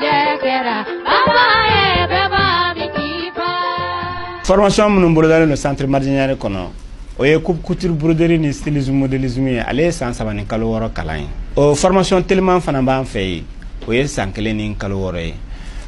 jɛ kɛra baba ye bɛɛ b'a min k'i fa. Formation minnu bolodalen don Centre Mardian Niare kɔnɔ, o ye coupe couture, broderie ni stylisme, modélisme ye. Ale ye san 3 ni kalo 6 kalan ye. O formation teliman fana b'an fɛ yen, o ye san 1 ni kalo 6 ye.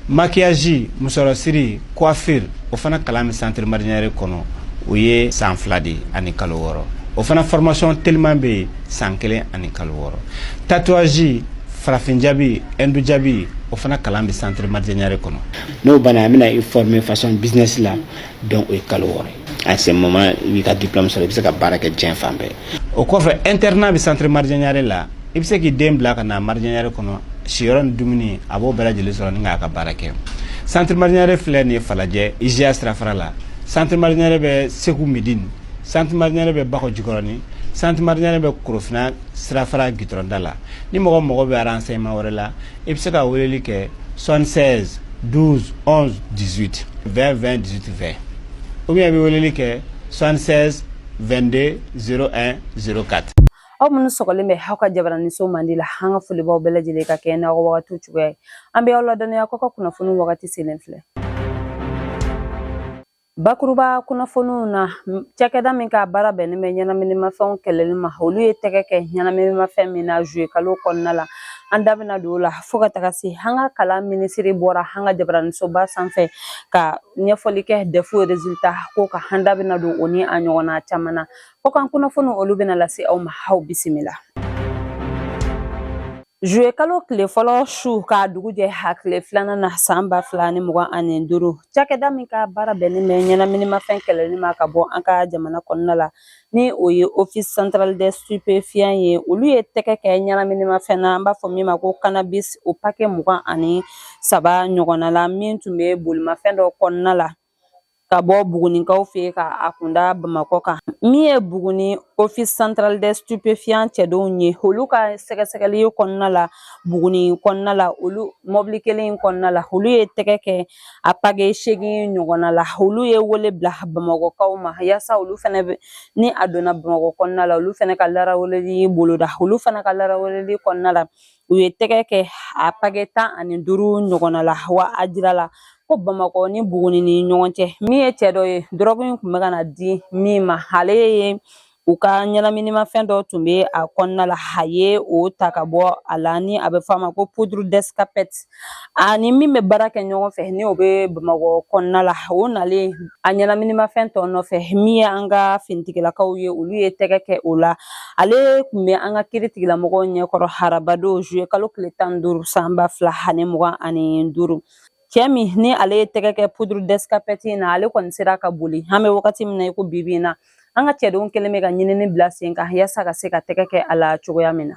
Maquillage, musɔrɔsiri, coiffure, o fana kalan bɛ Centre Mardian Niare kɔnɔ, o ye san 2 de ani kalo 6. O fana formation teliman bɛ yen, san 1 ani kalo 6. Tatouage, farafin jabi, hindu jabi, o fana kalan bɛ Centre Mardian Niare kɔnɔ. N'o banna, an bɛna i former façon business la. Donc o ye kalo 6 ye. À ce moment, i b'i ka diplôme sɔrɔ, i bɛ se ka baara kɛ diɲɛ fan bɛɛ. O kɔfɛ, internat bɛ Centre Mardian Niare la. I bɛ se k'i den bila ka na Mardian Niare kɔnɔ, siyɔrɔ ni dumuni, a b'o bɛɛ lajɛlen sɔrɔ ni k'a ka baara kɛ. Centre Mardian Niare filɛ nin ye Falajɛ, IGA sirafara la. Centre Mardian Niare bɛ Segu Midine. Centre Mardian Niare bɛ Bakɔ Jikɔrɔni. Centre Mardian Niare bɛ Korofina sirafara gitɔrɔnda la. Ni mɔgɔ mago bɛ renseignement wɛrɛ la, i bɛ se ka weleli kɛ 76 12 11 18 20 20 18 20, ou bien i bɛ weleli kɛ 76 22 01 04. Aw minnu sɔgɔlen bɛ aw ka jabaraniso mandi la, an ka folibaw bɛɛ lajɛlen ka kɛ n'aw ka wagatiw cogoya ye. An bɛ aw ladɔnniya ko ka kunnafoni wagati selen filɛ. Bakuruba kunnafoniw na, cakɛda min ka baara bɛnnen bɛ ɲɛnaminimafɛnw kɛlɛli ma, olu ye tɛgɛ kɛ ɲɛnaminimafɛn min na zuye kalo kɔnɔna la, an da bɛna don o la. Fo ka taga se an ka kalan minisiri bɔra an ka jabaranisoba sanfɛ ka ɲɛfɔli kɛ DEF résultat ko ka, an da bɛna don o ni a ɲɔgɔnna caman na. Kɔkan kunnafoniw, olu bɛna lase aw ma. Aw bisimila. Zuye kalo tile fɔlɔ su k'a dugu jɛ a tile filanan na, san 2025, cakɛda min ka baara bɛnnen bɛ ɲɛnaminimafɛn kɛlɛli ma ka bɔ an ka jamana kɔnɔna la, ni o ye Office central des stupéfiants ye, olu ye tɛgɛ kɛ ɲɛnaminimafɛn na, an b'a fɔ min ma ko cannabis, o paquet 23 ɲɔgɔnna la, min tun bɛ bolimafɛn dɔ kɔnɔna la ka bɔ Bugunikaw fɛ yen ka a kunda Bamakɔ kan. Min ye Buguni Office central des stupéfiants cɛdenw ye, olu ka sɛgɛsɛgɛli kɔnɔna la, Buguni kɔnɔna la, olu mɔbili kelen in kɔnɔna la, olu ye tɛgɛ kɛ a paquet 8 ɲɔgɔnna la. Olu ye wele bila Bamakɔkaw ma yaasa olu fɛnɛ bɛ ni a donna Bamakɔ kɔnɔna la, olu fɛnɛ ka laraweleli boloda. Olu fana ka laraweleli kɔnɔna la, u ye tɛgɛ kɛ a paquet 15 ɲɔgɔnna la. Wa a jirala ko Bamakɔ ni Buguni ni ɲɔgɔn cɛ, min ye cɛ dɔ ye, dɔrɔgu in tun bɛ ka na di min ma, ale ye u ka ɲɛnaminimafɛn dɔ tun bɛ a kɔnɔna la, a ye o ta ka bɔ a la, ni a bɛ fɔ a ma ko poudre d'escampette. Ani min bɛ baara kɛ ɲɔgɔn fɛ, ni o bɛ Bamakɔ kɔnɔna la, o nalen a ɲɛnaminimafɛn tɔ nɔfɛ, min ye an ka finitigilakaw ye, olu ye tɛgɛ kɛ o la. Ale tun bɛ an ka kiiri tigilamɔgɔw ɲɛkɔrɔ harabadon, zuye kalo tile 15, san 2025. Cɛ min ni ale ye tɛgɛ kɛ poudre d'escampette in na, ale kɔni sera ka boli. An bɛ wagati min na i ko bi bi in na, an ka cɛdenw kɛlen bɛ ka ɲinini bila sen kan yaasa ka se ka tɛgɛ kɛ a la cogoya min na.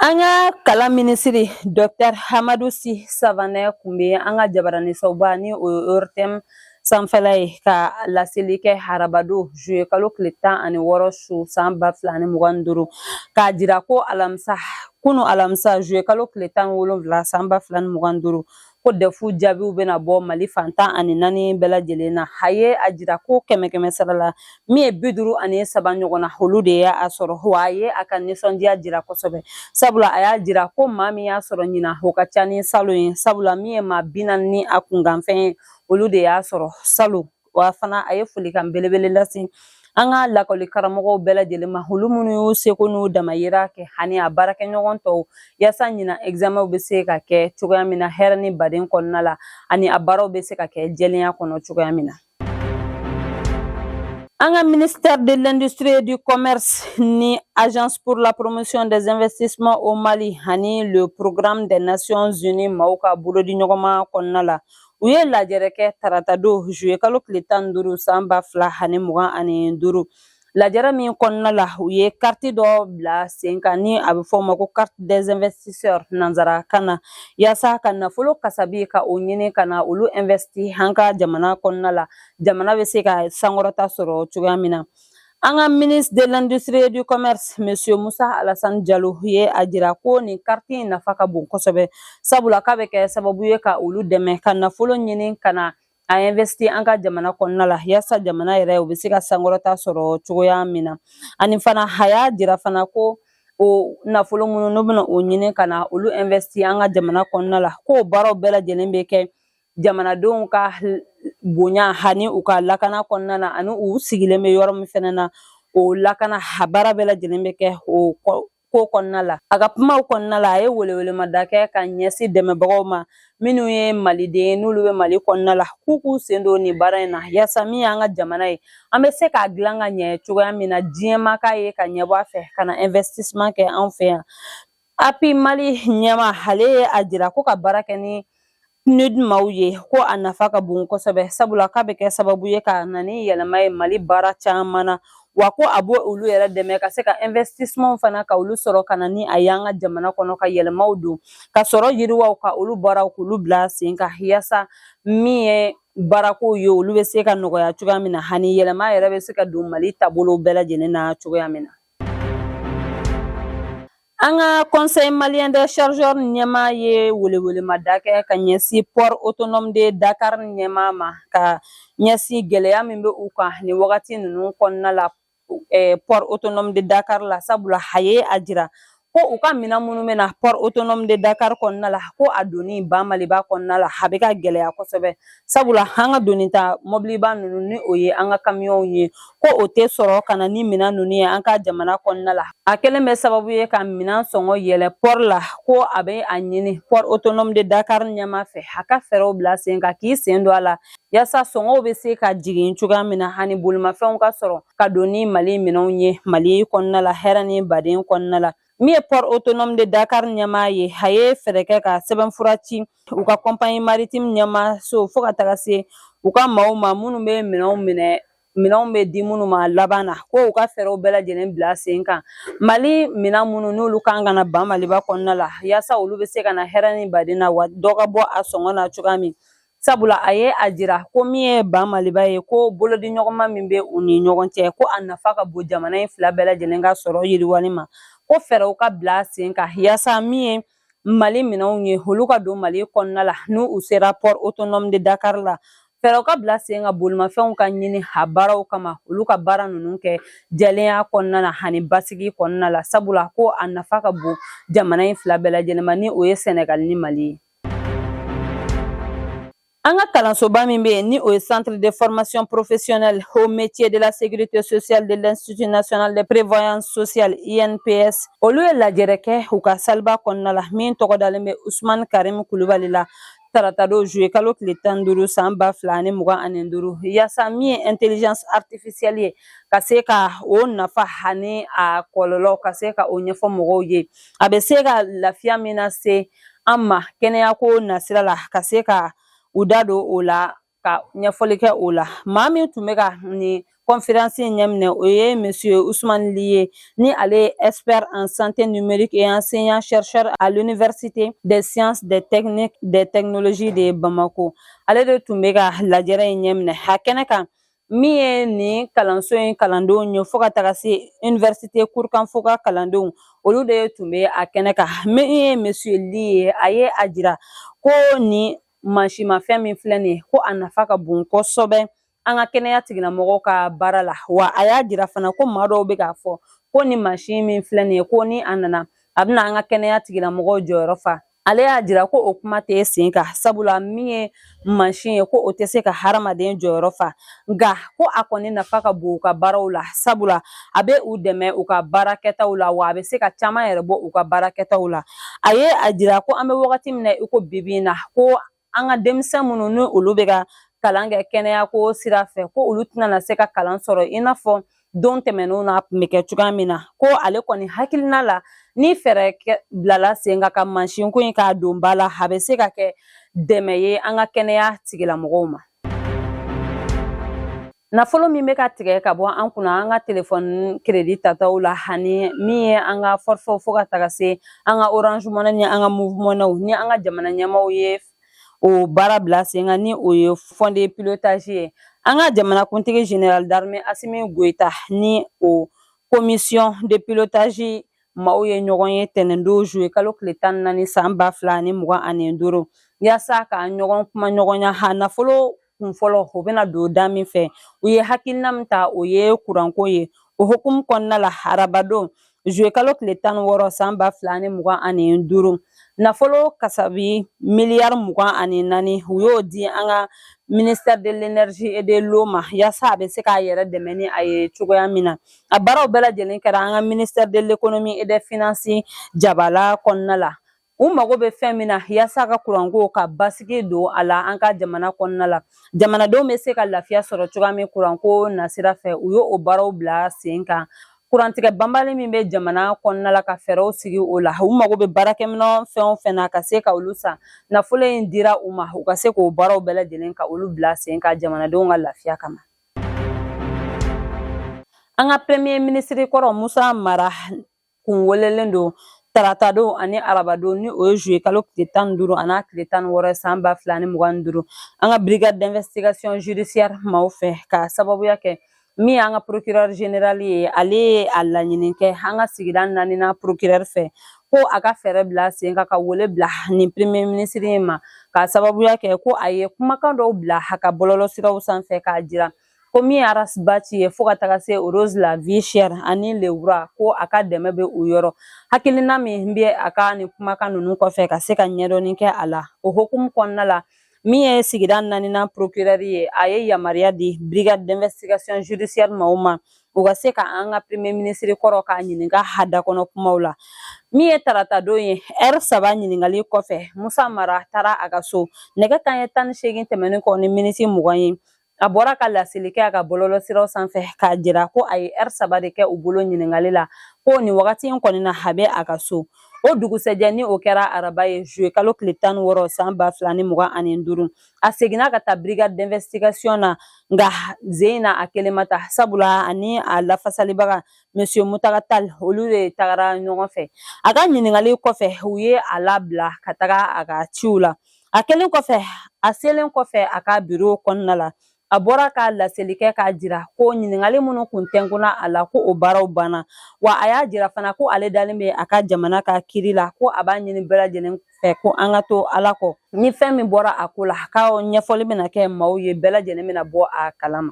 An ka kalan minisiri, Dr Hamadu Si Savanɛ, kun bɛ an ka jabaranisoba, ni o ye ORTM sanfɛla ye, ka laseli kɛ harabadon, zuye kalo tile 16 su, san 2025, k'a jira ko alamisa, kunu alamisa, zuye kalo tile 17, san 2025, ko DEF jaabiw bɛna bɔ Mali fan 14 bɛɛ lajɛlen na. A ye a jira ko kɛmɛ kɛmɛ sara la, min ye 53 ɲɔgɔn na, olu de ye a sɔrɔ. Wa a ye a ka nisɔndiya jira kosɛbɛ, sabula a y'a jira ko maa min y'a sɔrɔ ɲinan, o ka ca ni salon ye, sabula min ye maa 40 ni a kunkanfɛn ye, olu de y'a sɔrɔ salon. Wa fana, a ye folikan belebele lase an ka lakɔli karamɔgɔw bɛɛ lajɛlen ma, olu minnu y'u seko n'u damayira kɛ, ani a baarakɛɲɔgɔn tɔw, yaasa ɲinan examenw bɛ se ka kɛ cogoya min na hɛrɛ ni baden kɔnɔna la, ani a baaraw bɛ se ka kɛ jɛlenya kɔnɔ cogoya min na. An ka ministère de l'Industrie et du Commerce ni Agence pour la promotion des investissements au Mali ani le Programme des Nations Unies maaw ka bolodi ɲɔgɔnma kɔnɔna la, u ye lajɛrɛ kɛ tarata don, juillet kalo tile 15, san 2025. Lajɛrɛ min kɔnɔna la, u ye carte dɔ bila sen kan, ni a bɛ fɔ o ma ko carte des investisseurs nanzarakan na, yaasa ka nafolo kasabi ka o ɲini ka na olu investi an ka jamana kɔnɔna la, jamana bɛ se ka sankɔrɔta sɔrɔ cogoya min na. An ka ministre de l'Industrie et du Commerce, monsieur Musa Alassane Diallo, ye a jira ko nin carte in nafa ka bon kosɛbɛ, sabula k'a bɛ kɛ sababu ye ka olu dɛmɛ ka nafolo ɲini ka na a investi an ka jamana kɔnɔna la, yaasa jamana yɛrɛ u bɛ se ka sankɔrɔta sɔrɔ cogoya min na. Ani fana, a y'a jira fana ko O nafolo minnu n'u bɛna o ɲini ka na olu investir an ka jamana kɔnɔna la, k'o baaraw bɛɛ lajɛlen bɛ kɛ jamanadenw ka bonya ani u ka lakana kɔnɔna na, ani u sigilen bɛ yɔrɔ min fɛnɛ na, o lakana a baara bɛɛ lajɛlen bɛ kɛ o ko kɔnɔna la. A ka kumaw kɔnɔna la, a ye welewelemada kɛ ka ɲɛsin dɛmɛbagaw ma minnu ye maliden, n'olu bɛ Mali kɔnɔna la, k'u k'u sen don nin baara in na, yaasa min y'an ka jamana ye, an bɛ se k'a dilan ka ɲɛ cogoya min na, diɲɛ ma k'a ye ka ɲɛbɔ a fɛ ka na investissement kɛ anw fɛ yan. API Mali ɲɛmaa, ale ye a jira ko ka baara kɛ ni PNUD maaw ye, ko a nafa ka bon kosɛbɛ, sabula k'a bɛ kɛ sababu ye ka na ni yɛlɛma ye Mali baara caman na, wa ko a b'o olu yɛrɛ dɛmɛ ka se ka investissement fana ka olu sɔrɔ ka na ni a y'an ka jamana kɔnɔ, ka yɛlɛmaw don, ka sɔrɔ yiriwaw, ka olu baaraw k'olu bila sen kan, yaasa min ye baarakow ye, olu bɛ se ka nɔgɔya cogoya min na, ani yɛlɛma yɛrɛ bɛ se ka don Mali taabolo bɛɛ lajɛlen na cogoya min na. An ka Conseil malien des chargeurs ɲɛmaa ye welewelemada kɛ ka ɲɛsin Port autonome de Dakar ɲɛmaa ma, ka ɲɛsin gɛlɛya min bɛ u kan nin wagati ninnu kɔnɔna la Port autonome de Dakar la, sabula a ye a jira ko u ka minɛn minnu bɛ na Port autonome de Dakar kɔnɔna la, ko a donni ba Maliba kɔnɔna la, a bɛ ka gɛlɛya kosɛbɛ, sabula an ka doni ta mɔbiliba ninnu, ni o ye an ka kamiyɔnw ye, ko o tɛ sɔrɔ ka na ni minɛn ninnu ye an ka jamana kɔnɔna la. A kɛlen bɛ sababu ye ka minɛn sɔngɔ yɛlɛ port la. Ko a bɛ a ɲini Port autonome de Dakar ɲɛmaa fɛ, a ka fɛɛrɛw bila sen kan, k'i sen don a la, yaasa sɔngɔw bɛ se ka jigin cogoya min na, ani bolimafɛnw ka sɔrɔ ka don ni Mali minɛnw ye Mali kɔnɔna la, hɛrɛ ni baden kɔnɔna la. Min ye Port autonome de Dakar ɲɛmaa ye, a ye fɛɛrɛ kɛ ka sɛbɛnfura ci u ka compagnie maritime ɲɛmaa so, fo ka taga se u ka maaw ma minnu bɛ minɛnw minɛ, minɛnw bɛ di minnu ma laban na, ko u ka fɛɛrɛw bɛɛ lajɛlen bila sen kan, Mali minɛn minnu n'olu kan ka na ba Maliba kɔnɔna la, yaasa olu bɛ se ka na hɛrɛ ni baden na, wa dɔ ka bɔ a sɔngɔ na cogoya min. Sabula a ye a jira ko min ye ba Maliba ye, ko bolodiɲɔgɔnma min bɛ u ni ɲɔgɔn cɛ, ko a nafa ka bon jamana in fila bɛɛ lajɛlen ka sɔrɔ yiriwali ma, ko fɛɛrɛw ka bila sen kan, yaasa min ye Mali minɛnw ye, olu ka don Mali kɔnɔna la n'u u sera Port autonome de Dakar la. Fɛɛrɛw ka bila sen kan, bolimafɛnw ka ɲini a baaraw kama, olu ka baara ninnu kɛ jɛlenya kɔnɔna na ani basigi kɔnɔna la, sabula ko a nafa ka bon jamana in fila bɛɛ lajɛlen ma, ni o ye Sɛnɛgali ni Mali ye. An ka kalansoba min bɛ yen, ni o ye Centre de formation professionnelle aux métiers de la sécurité sociale de l'Institut national de prévoyance sociale, INPS, olu ye lajɛrɛ kɛ u ka saliba kɔnɔna la min tɔgɔ dalen bɛ Usumani Karim Kulubali la, taratadon juillet kalo tile 15 san 2025, yaasa min ye intelligence artificielle ye, ka se ka o nafa ani a kɔlɔlɔ, ka se ka o ɲɛfɔ mɔgɔw ye, a bɛ se ka lafiya min lase an ma kɛnɛyako nasira la, ka se ka u da don o la, ka ɲɛfɔli kɛ o la. Maa min tun bɛ ka nin conférence in ɲɛminɛ, o ye monsieur Ousmane Ly ye, ni ale ye expert en santé numérique et enseignant chercheur à l'Université des sciences, des techniques, des technologies de Bamako. Ale de tun bɛ ka lajɛrɛ in ɲɛminɛ a kɛnɛ kan. Min ye nin kalanso in kalandenw ye, fo ka taga se université Kurukanfo ka kalandenw, olu de tun bɛ a kɛnɛ kan. Min ye monsieur Ly ye, a ye a jira ko nin mansimafɛn min filɛ nin ye, ko a nafa ka bon kosɛbɛ an ka kɛnɛya tigilamɔgɔw ka baara la. Wa a y'a jira fana ko maa dɔw bɛ k'a fɔ ko nin mansin min filɛ nin ye, ko ni a nana, a bɛna an ka kɛnɛya tigilamɔgɔw jɔyɔrɔ fa. Ale y'a jira ko o kuma tɛ sen kan, sabula min ye mansin ye, ko o tɛ se ka hadamaden jɔyɔrɔ fa, nka ko a kɔni nafa ka bon u ka baaraw la, sabula a bɛ u dɛmɛ u ka baara kɛtaw la, wa a bɛ se ka caman yɛrɛ bɔ u ka baara kɛtaw la. A ye a jira ko an bɛ wagati min na i ko bibi in na, ko an ka denmisɛn minnu ni olu bɛ ka kalan kɛ kɛnɛyako sira fɛ, ko olu tɛna na se ka kalan sɔrɔ i n'a fɔ don tɛmɛnenw na tun bɛ kɛ cogoya min na. Ko ale kɔni hakilina la, ni fɛɛrɛ bilala sen kan ka mansinko in k'a don ba la, a bɛ se ka kɛ dɛmɛ ye an ka kɛnɛya tigilamɔgɔw ma. Nafolo min bɛ ka tigɛ ka bɔ an kunna an ka telefɔni crédit tataw la, ani min ye an ka forfait, fo ka taga se an ka Orange Money ni an ka Moov Money, ni an ka jamana ɲɛmaaw ye o baara bila sen kan, ni o ye fonds de pilotage ye, an ka jamanakuntigi général d'armée Asimi Goyita ni o commission de pilotage maaw ye ɲɔgɔn ye tɛnɛndon juillet kalo tile 14 san 2025, yaasa ka ɲɔgɔn kuma ɲɔgɔnya a nafolo kun fɔlɔ, o bɛna don da min fɛ. U ye hakilina min ta, o ye kuranko ye. O hukumu kɔnɔna la, arabadon Zuwe kalo tile 16 san 2025, nafolo kasabi miliyari 24, u y'o di an ka ministère de l'énergie et de l'eau ma, yaasa a bɛ se k'a yɛrɛ dɛmɛ ni a ye cogoya min na. A baaraw bɛɛ lajɛlen kɛra an ka ministère de l'économie et des finances jabala kɔnɔna la. U mago bɛ fɛn min na yaasa ka kuranko ka basigi don a la an ka jamana kɔnɔna la, jamanadenw bɛ se ka lafiya sɔrɔ cogoya min kuranko nasira fɛ, u y'o baaraw bila sen kan. Kurantigɛ banbali min bɛ jamana kɔnɔna la, ka fɛɛrɛw sigi o la. U mago bɛ baarakɛminɛn fɛn o fɛn na, ka se ka olu san, nafolo in dira u ma, u ka se k'o baaraw bɛɛ lajɛlen ka olu bila sen kan jamanadenw ka lafiya kama. An ka premier ministre kɔrɔ Musa Mara kun welelen don taratadon ani arabadon, ni o ye juillet kalo tile 15 an'a tile 16 san 2025, an ka brigade d'investigation judiciaire maaw fɛ, ka sababuya kɛ min y'an ka procureur général ye. Ale ye a laɲini kɛ an ka sigida naaninan procureur fɛ ko a ka fɛɛrɛ bila sen kan ka wele bila nin premier ministre in ma, ka sababuya kɛ ko a ye kumakan dɔw bila a ka bɔlɔlɔsiraw sanfɛ k'a jira ko min ye Ras Bath ye, fo ka taga se Rose la vie chère ani Lewura, ko a ka dɛmɛ bɛ u yɔrɔ. Hakilina min bɛ a ka nin kumakan ninnu kɔfɛ, ka se ka ɲɛdɔnni kɛ a la. O hukumu kɔnɔna la, min ye sigida naaninan procureur ye, a ye yamaruya di brigade d'investigation judiciaire maaw ma, u ka se ka an ka premier ministre kɔrɔ k'a ɲininka hada kɔnɔ kumaw la. Min ye tarata don ye, ɛri 3 ɲininkali kɔfɛ, Musa Mara taara a ka so nɛgɛ kanɲɛ 18 tɛmɛnen kɔ ni miniti 20 ye. A bɔra ka laseli kɛ a ka bɔlɔlɔsiraw sanfɛ k'a jira ko a ye ɛri 3 de kɛ u bolo ɲininkali la, ko nin wagati in kɔni na, a bɛ a ka so. O dugusɛjɛ, ni o kɛra araba ye, juillet kalo tile 16 san 2025, a seginna ka taa brigade d'investigation na, nka zen in na, a kelen ma taa, sabula ani a lafasalibaga monsieur Mutaga Tall, olu de tagara ɲɔgɔn fɛ. A ka ɲininkali kɔfɛ, u ye a labila ka taga a ka ciw la. A kɛlen kɔfɛ, a selen kɔfɛ a ka biro kɔnɔna la, a bɔra ka laseli kɛ k'a jira ko ɲininkali minnu kun tɛnkunna a la, ko o baaraw banna. Wa a y'a jira fana ko ale dalen bɛ a ka jamana ka kiri la, ko a b'a ɲini bɛɛ lajɛlen fɛ ko an ka to Ala kɔ, ni fɛn min bɔra a ko la, k'a ɲɛfɔli bɛna kɛ maaw ye, bɛɛ lajɛlen bɛna bɔ a kalama.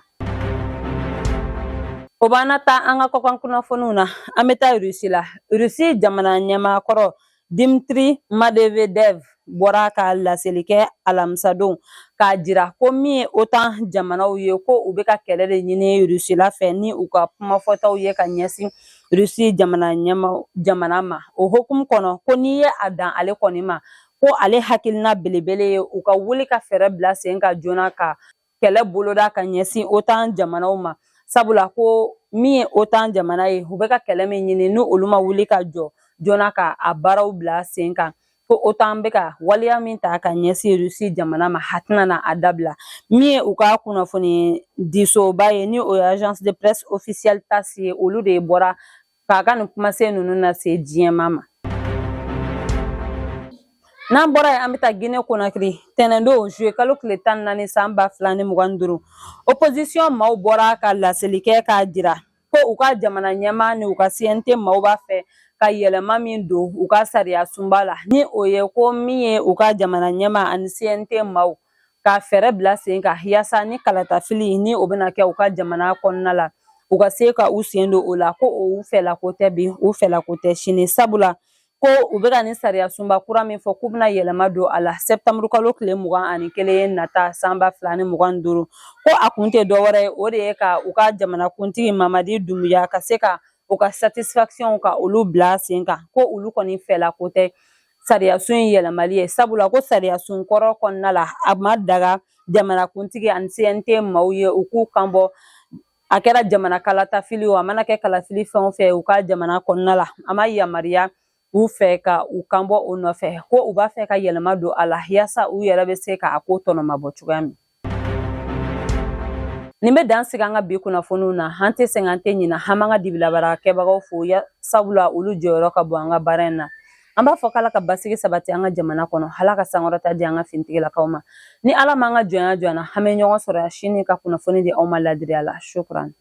O b'an na taa an ka kɔkan kunnafoniw na. An bɛ taa Rusi la. Rusi jamana ɲɛmaa kɔrɔ Dmitri Medvedev bɔra ka laseli kɛ alamisadon k'a jira ko min ye OTAN jamanaw ye, ko u bɛ ka kɛlɛ de ɲini Rusila fɛ ni u ka kumafɔtaw ye ka ɲɛsin Rusi jamana ɲɛma jamana ma. O hukumu kɔnɔ, ko n'i ye a dan ale kɔni ma, ko ale hakilina belebele ye u ka wuli ka fɛɛrɛ bila sen kan joona ka kɛlɛ boloda ka ɲɛsin OTAN jamanaw ma, sabula ko min ye OTAN jamana ye, u bɛ ka kɛlɛ min ɲini, ni olu ma wuli ka jɔ joona ka a baaraw bila sen kan, ko OTAN bɛ ka waleya min ta ka ɲɛsin Rusi jamana ma, a tɛna na a dabila. Min ye u ka kunnafoni disoba ye, ni o ye agence de presse officielle TASS ye, olu de bɔra k'a ka nin kumasen ninnu lase diɲɛmaa ma. N'an bɔra yen, an bɛ taa Guinée Conakry. Tɛnɛndon, juillet kalo tile 14 san 2025, opposition maaw bɔra ka laseli kɛ k'a jira ko u ka jamana ɲɛmaa ni u ka CNT maaw b'a fɛ ka yɛlɛma min don u ka sariya sunba la, ni o ye ko min ye u ka jamana ɲɛmaa ani CNT maaw ka fɛɛrɛ bila sen kan yaasa ni kalatafili ni o bɛna kɛ u ka jamana kɔnɔna la, u ka se ka u sen don o la, ko o fɛla ko tɛ bi, u fɛla ko tɛ sini, sabula ko u bɛ ka nin sariya sunba kura min fɔ k'u bɛna yɛlɛma don a la sɛptanburu kalo tile 21 nata san 2025, ko a kun tɛ dɔwɛrɛ ye, o de ye ka u ka jamanakuntigi Mamadi Dunbuya ka se ka u ka satisfaction ka olu bila sen kan, ko olu kɔni fɛla ko tɛ sariyasun in yɛlɛmali ye, sabula ko sariyasun kɔrɔ kɔnɔna la, a ma daga jamanakuntigi ani CNT maaw ye u k'u kan bɔ, a kɛra jamana kalatafili o, a mana kɛ kalafili fɛn o fɛn u ka jamana kɔnɔna la, a ma yamaruya u fɛ ka u kan bɔ o nɔfɛ, ko u b'a fɛ ka yɛlɛma don a la yaasa u yɛrɛ bɛ se k'a ko tɔnɔmabɔ cogoya min. Nin bɛ dan sigi an ka bi kunnafoniw na. An tɛ sɛgɛn, an tɛ ɲina, an b'an ka dibilabara kɛbagaw fo, sabula olu jɔyɔrɔ ka bon an ka baara in na. An b'a fɔ k'Ala ka basigi sabati an ka jamana kɔnɔ, Ala ka sankɔrɔta di an ka finitigilakaw ma. Ni Ala m'an ka jɔnya jɔ an na, an bɛ ɲɔgɔn sɔrɔ yan sini ka kunnafoni di aw ma ladiriya la. Shukran.